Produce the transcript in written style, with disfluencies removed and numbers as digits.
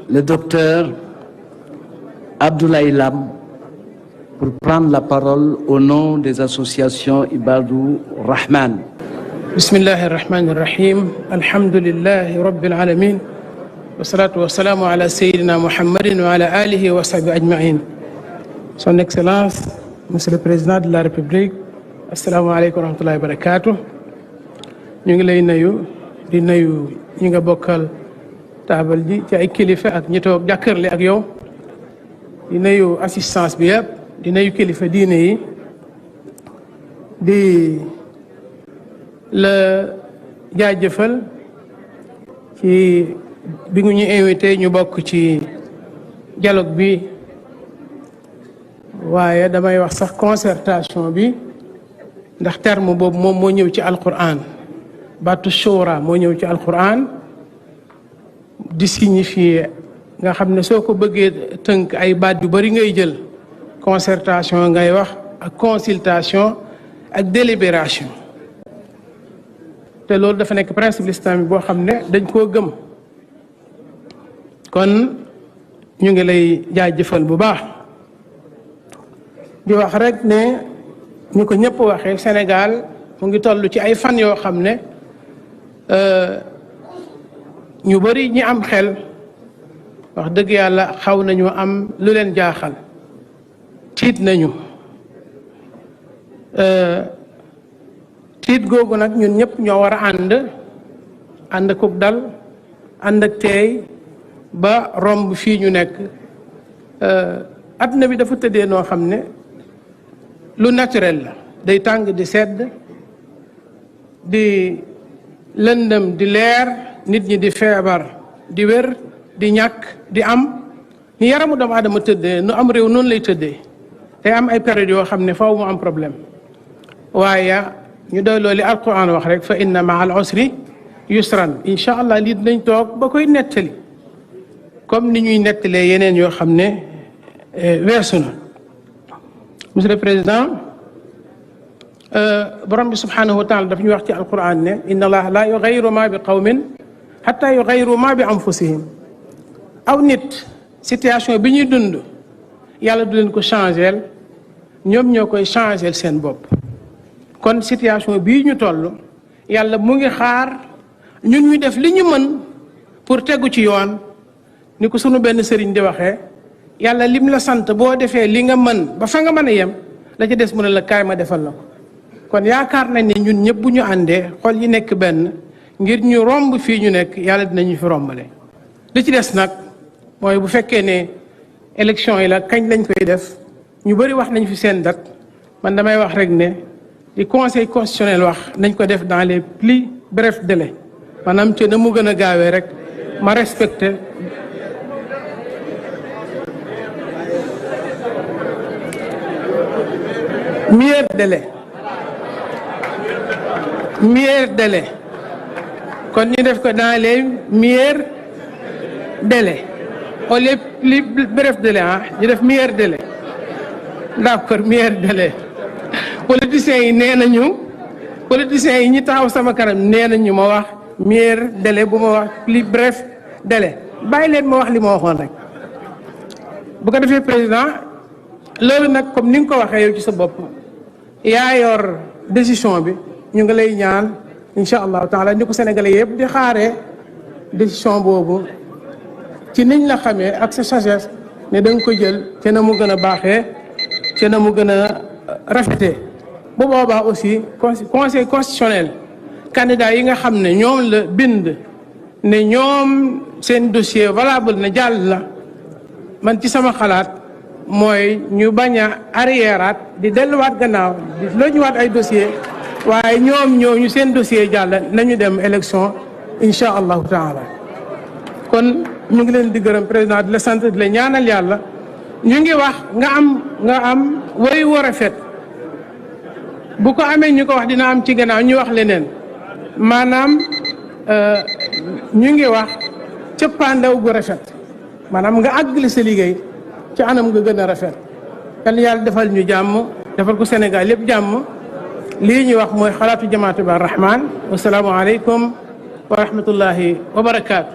le docteur Abdoulaye Lam pour prendre la parole au nom des associations Ibadou Rahman. Bismillahir Rahmanir Rahim. Alhamdulillahi Rabbil Alamin. Wassalatu wassalamu ala Sayyidina Muhammadin wa ala alihi wa sahbihi ajma'in. Son Excellence, Monsieur le Président de la République, assalamu alaykum wa rahmatullahi wa barakatuh. Ñu ngi lay nuyu di nuyu ñi nga bokkal taabal ji ci ay kilifa ak ñi toog jàkkaarloo ak yow di nuyu assistance bi yëpp di nuyu kilifa diine yi di la jaajëfal ci bi nga ñu invité ñu bokk ci dialogue bi waaye damay wax sax concertation bi ndax terme boobu moom moo ñëw ci alquran baatu shura moo ñëw ci alquran di signifier nga xam ne soo ko bëggee tënk ay baat yu bari ngay jël concertation ngay wax ak consultation ak délibération te loolu dafa nekk principe islamique boo xam ne dañ koo gëm kon ñu ngi lay jaajëfal bu baax di wax rek ne ñu ko ñëpp waxee Sénégal mu ngi toll ci ay fan yoo xam ne ñu bari ñi am xel wax dëgg yàlla xaw nañu am lu leen jaaxal tiit nañu tiit googu nag ñun ñëpp ñoo war a ànd akub dal ànd ak teey ba romb fii ñu nekk adduna bi dafa tëddee noo xam ne lu naturel la day tàng di sedd di lëndëm di leer nit ñi di feebar di wér di ñàkk di am ni yaramu doomu aadama tëddee nu am réew noonu lay tëddee day am ay période yoo xam ne faaw mu am problème waaye ñu doy loolu li alquran wax rek fa inna maa al usri yusran incha allah lii dinañ toog ba koy nettali comme ni ñuy nettalee yeneen yoo xam ne weesu na monsieur le président borom bi subhanahu wa taala daf ñu wax ci alquran ne inna allaha la yughayyiru ma bi qawmin hatta yughayyiru ma bi anfusihim aw nit situation bi ñuy dund yàlla du leen ko changel ñoom ñoo koy changel seen bopp kon situation bii ñu toll yàlla mu ngi xaar ñun ñu def li ñu mën pour tegu ci yoon ni ko sunu benn sëriñ di waxee yàlla lim la sant boo defee li nga mën ba fa nga mën a yem la ci des mu ne la kaay ma defal la ko kon yaakaar nañ ne ñun ñëpp bu ñu àndee xol yi nekk benn ngir ñu romb fii ñu nekk yàlla dinañu fi rombale li ci des nag mooy bu fekkee ne élection yi la kañ lañ koy def ñu bëri wax nañ fi seen date man damay wax rek ne li conseil constitutionnel wax nañ ko def dans les plus brefs délais maanaam ci na mu gën a gaawee rek ma respecté meilleur délai kon ñu def ko dans les meilleurs délais au lieu plus bref délai ñu def meilleur délai d'accord meilleur délai politiciens yi nee nañu politiciens yi ñi taxaw sama kanam nee nañu ma wax meilleur délai bu ma wax plus bref délai bàyyi leen ma wax li ma waxoon rek bu ko defee président loolu nag comme ni nga ko waxee yow ci sa bopp yaa yor décision bi ñu ngi lay ñaan incha allahu taala ni ko sénégalais yëpp di xaaree décision boobu ci niñ la xamee ak sa sagesse ne da nga ko jël te na mu gën a baaxee te na mu gën a rafetee bu boobaa aussi conseil constitutionnel candidat yi nga xam ne ñoom la bind ne ñoom seen dossier valable na jàll la man ci sama xalaat mooy ñu bañ a arriéraat di delluwaat gannaaw di loñuwaat ay dossier waaye ñoom ñu seen dossier jàll nañu dem élection incha allahu taala kon ñu ngi leen di gërëm président di la sant di la ñaanal yàlla ñu ngi wax nga am way war a fet bu ko amee ñu ko wax dina am ci gannaaw ñu wax leneen maanaam ñu ngi wax cëppaandaw gu rafet maanaam nga àggali sa liggéey ci anam nga gën a rafet yal na yàlla defal ñu jàmm defal ko Sénégal yëpp jàmm lii ñuy wax mooy xalaatu jamaatu bi ar-Rahman wa salaamu aleykum wa rahmatullahi wa barakaatu